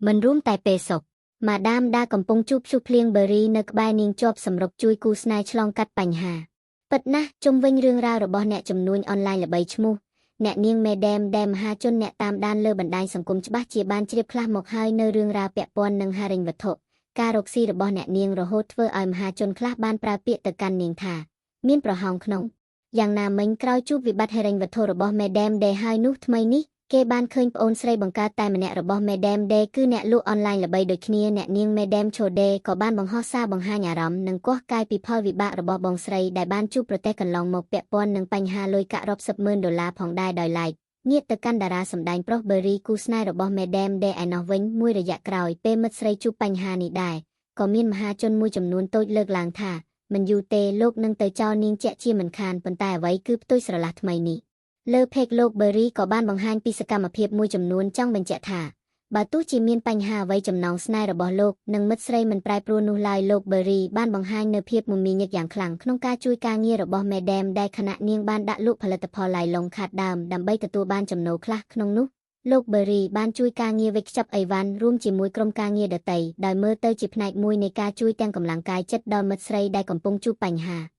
មិនរួមតែពេលសុខម៉ាដាមដាកំពុងជួបព្យុះភ្លៀងបឺរីនៅក្បែរនាងជាប់សម្រុកជួយគូស្នេហ៍ឆ្លងកាត់បញ្ហាពិតណាស់ជុំវិញរឿងរ៉ាវរបស់អ្នកជំនួញអនឡាញល្បីឈ្មោះអ្នកនាងមេដែមដែលមហាជនអ្នកតាមដានលើបណ្ដាញសង្គមច្បាស់ជាបានជ្រាបខ្លះមកហើយនៅរឿងរ៉ាវពាក់ព័ន្ធនឹងហិរញ្ញវត្ថុការរកស៊ីរបស់អ្នកនាងរហូតធ្វើឲ្យមហាជនខ្លះបានប្រើពាក្យទៅកាន់នាងថាមានប្រហោងក្នុងយ៉ាងណាមិញក្រោយជួបវិបត្តិហិរញ្ញវត្ថុរបស់មេដែមដេហើយនោះថ្មីនេះគេបានឃើញប្អូនស្រីបង្កើតតែម្នាក់របស់មេដែមដេគឺអ្នកលក់អនឡាញល្បីដូចគ្នាអ្នកនាងមេដែមឆូដេក៏បានបង្ហោះសារបង្ហាញអារម្មណ៍និងគាស់កាយពីផលវិបាករបស់បងស្រីដែលបានជួបប្រទះកន្លងមកពាក់ព័ន្ធនឹងបញ្ហាលុយកាក់រាប់សិបម៉ឺនដុល្លារផងដែរដោយឡែកងាកទៅកាន់តារាសម្ដែងប្រុសបឺរីគូស្នេហ៍របស់មេដែមដេឯណោះវិញមួយរយៈក្រោយពេលមិត្តស្រីជួបបញ្ហានេះដែរក៏មានមហាជនមួយចំនួនតូចលើកឡើងថាមិនយូរទេលោកនឹងទៅចោលនាងជាក់ជាមិនខានប៉ុន្តែអ្វីគឺផ្ទុយស្រឡះថ្មីនេះលើផេកលោកបឺរីក៏បានបង្ហាញពីសកម្មភាពមួយចំនួនចង់បញ្ជាក់ថាបើទោះជាមានបញ្ហាអ្វីចំណងស្នេហ៍របស់លោកនិងមិត្តស្រីមិនប្រែប្រួលនោះឡើយលោកបឺរីបានបង្ហាញនូវភាពមមាញឹកយ៉ាងខ្លាំងក្នុងការជួយការងាររបស់មេដែមដែលខណៈនាងបានដាក់លក់ផលិតផលឡៃឡុងខាតដើមដើម្បីទទួលបានចំណូលខ្លះក្នុងនោះលោកបឺរីបានជួយការងារវេចខ្ចប់អីវ៉ាន់រួមជាមួយក្រុមការងារដទៃដោយមើលទៅជាផ្នែកមួយនៃការជួយទាំងកម្លាំងកាយចិត្តដល់មិត្តស្រីដែលកំពុងជួបបញ្ហា។